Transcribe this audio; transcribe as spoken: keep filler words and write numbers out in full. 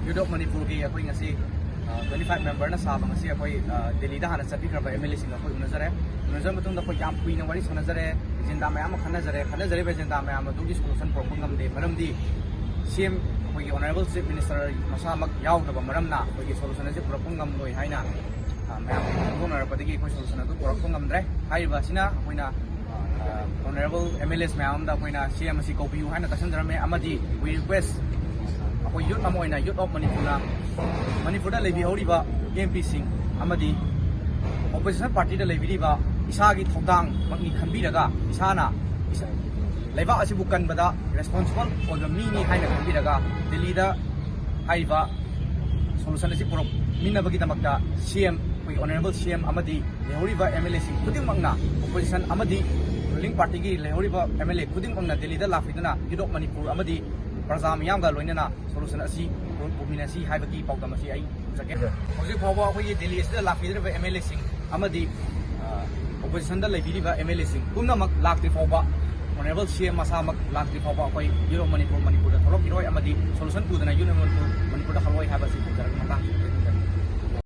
Youth of Manipurꯒꯤ ꯑꯩꯈꯣꯏ ꯉꯁꯤ twenty five memberꯅ ꯁꯥꯕ ꯉꯁꯤ ꯑꯩꯈꯣꯏ ꯗꯦꯜꯂꯤꯗ ꯍꯥꯟꯅ ꯆꯠꯄꯤꯈ꯭ꯔꯕ MLAꯁꯤꯡꯒ ꯑꯩꯈꯣꯏ ꯎꯅꯖꯔꯦ꯫ ꯎꯅꯖꯔꯕ ꯃꯇꯨꯡꯗ ꯑꯩꯈꯣꯏ ꯌꯥꯝ ꯀꯨꯏꯅ ꯋꯥꯔꯤ ꯁꯥꯟꯅꯖꯔꯦ꯫ ꯑꯦꯖꯦꯟꯗꯥ ꯃꯌꯥꯝ ꯑꯃ ꯈꯟꯅꯖꯔꯦ꯫ ꯈꯟꯅꯖꯔꯤꯕ ꯑꯦꯖꯦꯟꯗꯥ ꯃꯌꯥꯝ ꯑꯗꯨꯒꯤ solution ꯄꯨꯔꯛꯄ ꯉꯝꯗꯦ꯫ ꯃꯔꯝꯗꯤ CM ꯑꯩꯈꯣꯏꯒꯤ Honourable Chief Minister ꯃꯁꯥꯃꯛ ꯌꯥꯎꯗꯕ ꯃꯔꯝꯅ ꯑꯩꯈꯣꯏꯒꯤ solution ꯑꯁꯤ ꯄꯨꯔꯛꯄ ꯉꯝꯂꯣꯏ ꯍꯥꯏꯅ ꯃꯌꯥꯝ ꯐꯣꯡꯗꯣꯛꯅꯔꯛꯄꯗꯒꯤ ꯑꯩꯈꯣꯏ solution ꯑꯗꯨ ꯄꯨꯔꯛꯄ ꯉꯝꯗ꯭ꯔꯦ꯫ ꯍꯥꯏꯔꯤꯕ ꯑꯁꯤꯅ ꯑꯩꯈꯣꯏꯅ Honourable MLAs ꯃꯌꯥꯝ ꯑꯃꯗ ꯑꯩꯈꯣꯏꯅ CM ꯑꯁꯤ ꯀꯧꯕꯤꯌꯨ ꯍꯥꯏꯅ ꯇꯥꯁꯤꯟꯖꯔꯝꯃꯦ꯫ ꯑꯃꯗꯤ we request, ꯑꯩꯈꯣꯏ youth ꯑꯃ ꯑꯣꯏꯅ Youth of Manipurꯅ ꯃꯅꯤꯄꯨꯔꯗ ꯂꯩꯕꯤꯍꯧꯔꯤꯕ MPꯁꯤꯡ ꯑꯃꯗꯤ opposition partyꯗ ꯂꯩꯕꯤꯔꯤꯕ ꯏꯁꯥꯒꯤ ꯊꯧꯗꯥꯡꯃꯛꯅꯤ ꯈꯟꯕꯤꯔꯒ ꯏꯁꯥꯅ ꯂꯩꯕꯥꯛ ꯑꯁꯤꯕꯨ ꯀꯟꯕꯗ responsible ꯑꯣꯏꯕ ꯃꯤꯅꯤ ꯍꯥꯏꯅ ꯈꯟꯕꯤꯔꯒ ꯗꯦꯜꯂꯤꯗ ꯍꯥꯏꯔꯤꯕ solution ꯑꯁꯤ ꯄꯨꯔꯛꯃꯤꯟꯅꯕꯒꯤꯗꯃꯛꯇ CM, ꯑꯩꯈꯣꯏꯒꯤ Honourable CM ꯑꯃꯗꯤ ꯂꯩꯍꯧꯔꯤꯕ MLAꯁꯤꯡ ꯈꯨꯗꯤꯡꯃꯛꯅ, opposition ꯑꯃꯗꯤ ruling partyꯒꯤ ꯂꯩꯍꯧꯔꯤꯕ MLA ꯈꯨꯗꯤꯡꯃꯛꯅ ꯗꯦꯜꯂꯤꯗ ꯂꯥꯛꯄꯤꯗꯨꯅ Youth of Manipur ꯑꯃꯗꯤ ꯄ꯭ꯔꯖꯥ ꯃꯤꯌꯥꯝꯒ ꯂꯣꯏꯅꯅ solution ꯑꯁꯤ ꯄꯨꯃꯤꯟꯅꯁꯤ ꯍꯥꯏꯕꯒꯤ ꯄꯥꯎꯗꯝ ꯑꯁꯤ ꯑꯩ ꯊꯝꯖꯒꯦ꯫ ꯍꯧꯖꯤꯛ ꯐꯥꯎꯕ ꯑꯩꯈꯣꯏꯒꯤ ꯗꯦꯜꯂꯤ ꯑꯁꯤꯗ ꯂꯥꯛꯄꯤꯗ꯭ꯔꯤꯕ MLAꯁꯤꯡ ꯑꯃꯗꯤ oppositionꯗ ꯂꯩꯕꯤꯔꯤꯕ MLAꯁꯤꯡ ꯄꯨꯝꯅꯃꯛ ꯂꯥꯛꯇ꯭ꯔꯤ ꯐꯥꯎꯕ Honourable CM ꯃꯁꯥꯃꯛ ꯂꯥꯛꯇ꯭ꯔꯤ ꯐꯥꯎꯕ ꯑꯩꯈꯣꯏ Youth of Manipur ꯃꯅꯤꯄꯨꯔꯗ ꯊꯣꯛꯂꯛꯈꯤꯔꯣꯏ ꯑꯃꯗꯤ solution ꯄꯨꯗꯅ Youth of Manipur ꯃꯅꯤꯄꯨꯔꯗ ꯍꯜꯂꯣꯏ ꯍꯥꯏꯕꯁꯤ ꯊꯝꯖꯔꯒ ꯃꯇꯥꯡ